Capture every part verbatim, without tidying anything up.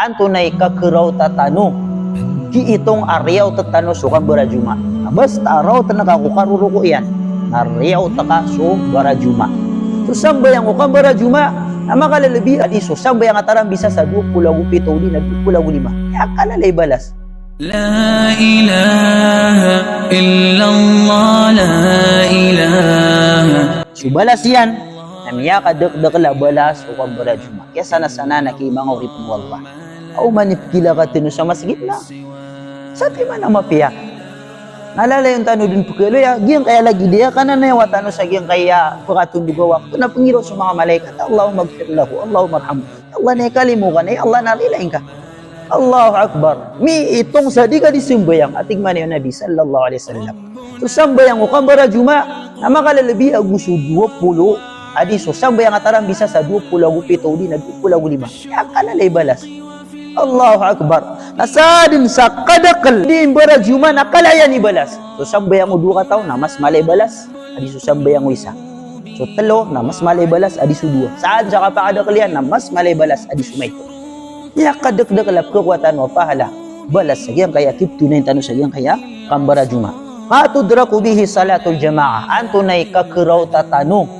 Antonaa i kakeraota tano? Kiitong a riyaot tano so kambarajomaa. Na basta a raot ngka ko karoroko iyan, na riyaot ka so barajomaa. So sambayang ko kambarajomaa na makalelebi a di so sambayang a tarambisa sa dowa polo ago pito odi na dowa polo ago lima. Aya kalala i balas. La ilaha illallah, la ilaha. So balas iyan na miyakadakdakl a balas o kambarajomaa. Kiyasanasanaan a ki manga oripen o Allah. Aw man i pekilakatn o sa masgit na satiman a mapiya. Na lalayon tano den pekaloya giyangkaya lagid iyan, ka na nayawa tano sa giyangkaya pekatondog a wakto na pengiraw so manga malaikat, Allahumma ighfir lahu, Allahumma arhamhu. Ya Allah, na ikalimo ka, na ya Allah, na rilai ngka. Allahu Akbar. Miitong sa di ka di sembayang, a tig man iyan o Nabi sallallahu alaihi wasallam. So sambayang ko kambarajomaa na makalelebi ago so dowa polo a di so sambayang a tarambisa sa dowa polo ago pito odi na dowa polo ago lima. Aya kalala i balas. Allahu Akbar. Na sadn sa kadakl di mbarajomaa na kala iyan i balas. So sambayang o dowa kataw na mas mala i balas a di so sambayang o isa. So telo na mas mala i balas a di so dowa. Sadn sa kapakadakl iyan na mas mala i balas a di so maito. Aya kadakdakl a pekakowa tano a pahala, balas sa giyangkaya kiptonayn tano sa giyangkaya kambarajomaa. Ma tudraku bihi salatul jamaah. Antonaa i kakeraota tano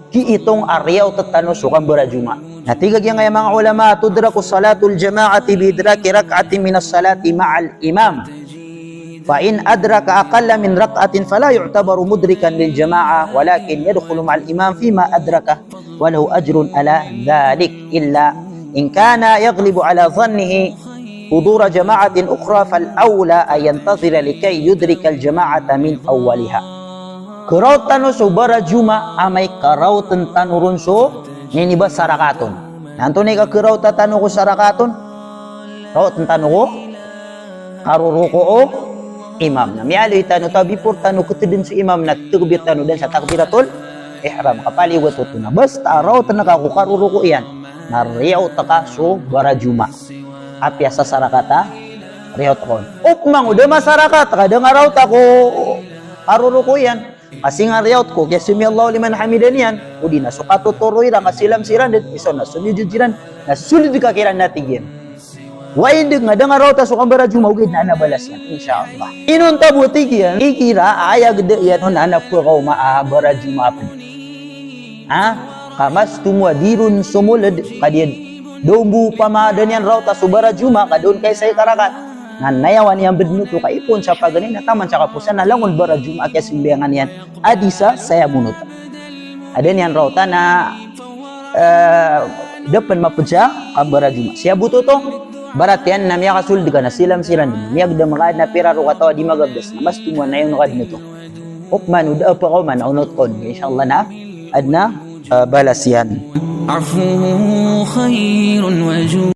kiitong a riyaot tano so kambarajomaa? Na tig a giyangkaya manga olama, tudraku salatul jamaati bi idraki rak'atin minas salati ma'al imam. Fa in adraka aqalla min rak'atin fala yu'tabaru mudrikan lil jamaah, walakin yadkhulu ma'al imam fima adraka, wa lahu ajrun ala dhalik, illa in kana yaghlibu ala dhannihi hudura jama'atin ukhra, fal awla an yantadhira likay yudrikal jama'ata min awwaliha. Keraot tano so barajomaa amay ka raoten tano ron so niniba sa rakaat on. Na antonaa i kakeraota tano ko sa rakaat on? Raoten tano ko karoroko o imam. Na miyaaloy tano ta before tano keteden so imam na takbir tano den sa takbiratul ihram. Kapaliyogat oto na basta raoten ka ko karoroko iyan na riyaot ka so barajomaa. Apiya sa sa rakaat a riyaot ka on. Opama o da masarakat ka da nga raot ko karoroko iyan, ka sii nga riyaot ko kiya sami Allahu liman hamidah niyan, odi na so katotoro iran ka silam siran den, isa na somiyojod siran, na sold ka kiran na tig iyan. Wa indeg nga da nga raot a so kambarajomaa, ogaid na ana balas iyan, insha Allah. Inonta bo tig iyan, igira a aya geda iyan on ana pekaoma a barajomaa pen. Ha? Ka mas tomo a di ron somoled, ka di, da on bo opama da niyan raot a so barajomaa, ka da on kaisa i karakat. Na nayawa niyan bedn oto ka ipoon sa paganay na taman sa kaposan na langon barajomaa a kiyasembayangan iyan a di sa saya monot. A da niyan raot a na, eh, da pen maped sa kambarajomaa. Siyabot oto, barat iyan na miyakasold ka na silam siran den. Miyagedam ka aden a pira ro kataw a di magabdas. Na mas tomo a nayawa niyan ka den oto. Opama o da a pekaoma na onot ka on. Insha Allah na aden a, eh, balas iyan. Afuhu khairun wa ju-